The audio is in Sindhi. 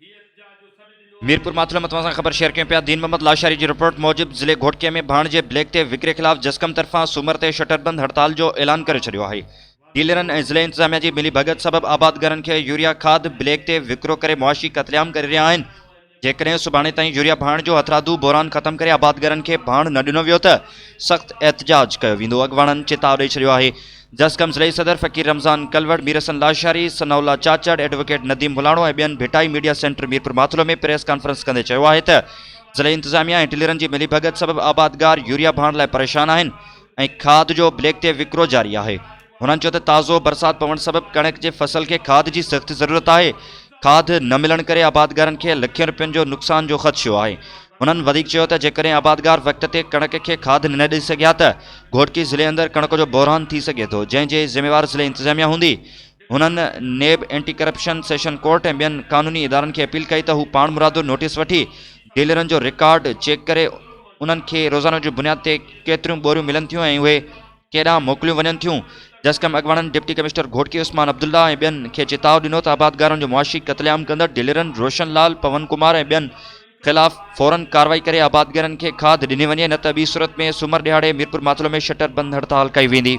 ميرپور ماٿيلو مان توهان سان خبر شيئر ڪيون پيا دين محمد لاشاري جي رپورٽ موجب ضلعي گهوٽڪي ۾ ڀاڻ جي بليڪ تي وڪري خلاف جسقم طرفان سومر تي شٽربند هڙتال جو اعلان ڪري ڇڏيو آهي ڊيلرن ۽ ضلعي انتظاميا جي ملي ڀڳت سبب آبادگارن کي يوريا کاڌ بليڪ تي وڪرو ڪري معاشي قتلام ڪري رهيا آهن جيڪڏهن سڀاڻي تائين يوريا ڀاڻ جو هٿرادو بحران ختم ڪري آبادگارن کي ڀاڻ نه ڏنو ويو ته سخت احتجاج ڪيو ويندو، اڳواڻن چتاء ڏئي ڇڏيو آهي. جسقم ضلعي صدر فقير رمضان ڪلوڙ، مير حسن لاشاري، ثناء الله چاچڙ، ايڊووڪيٽ نديم ملاڻو ۽ ٻين Bhittai media centre Mirpur Mathelo ۾ press conference ڪندي چيو آهي ته ضلعي انتظاميا ۽ ڊيلرن جي ملي ڀڳت سبب آبادگار يوريا ڀاڻ لاء پريشان آهن ۽ کاڌ جو بليڪ تي وڪرو جاري آهي. هنن چيو ته تازو برسات پوڻ سبب ڪڻڪ جي فصل کي کاڌ جي سخت ضرورت آهي، کاڌ نه ملڻ ڪري آبادگارن کي لکين رپين جو نقصان جو خدشو آهي. هنن وڌيڪ چيو ته جيڪڏهن آبادگار وقت تي ڪڻڪ کي کاڌ نه ڏئي سگهيا ته گهوٽڪي ضلعي اندر ڪڻڪ جو بحران ٿي سگهي ٿو، جنهن جي ذميوار ضلعي انتظاميا هوندي. هنن NAB, anti corruption session court ۽ ٻين قانوني ادارن کي اپيل ڪئي ته هو پاڻمرادو نوٽيس وٺي ڊيلرن جو رڪارڊ چيڪ ڪري انهن کي روزانو جي بنياد تي ڪيتريون ٻوريون ملن ٿيون ۽ اهي ڪيڏانهن موڪليون وڃن ٿيون. جسقم اڳواڻن ڊپٽي ڪمشنر گهوٽڪي عثمان عبدالله ۽ ٻين کي چتاء ڏنو ته آبادگارن جو معاشي قتلعام ڪندڙ ڊيلرن روشن لال، پون ڪمار ۽ ٻين خلاف فورن ڪارروائي ڪري آبادگارن کي کاڌ ڏني وڃي نه ته ٻي صورت ۾ سومر ڏهاڙي ميرپور ماٿيلو ۾ شٽر بند هڙتال ڪئي ويندي.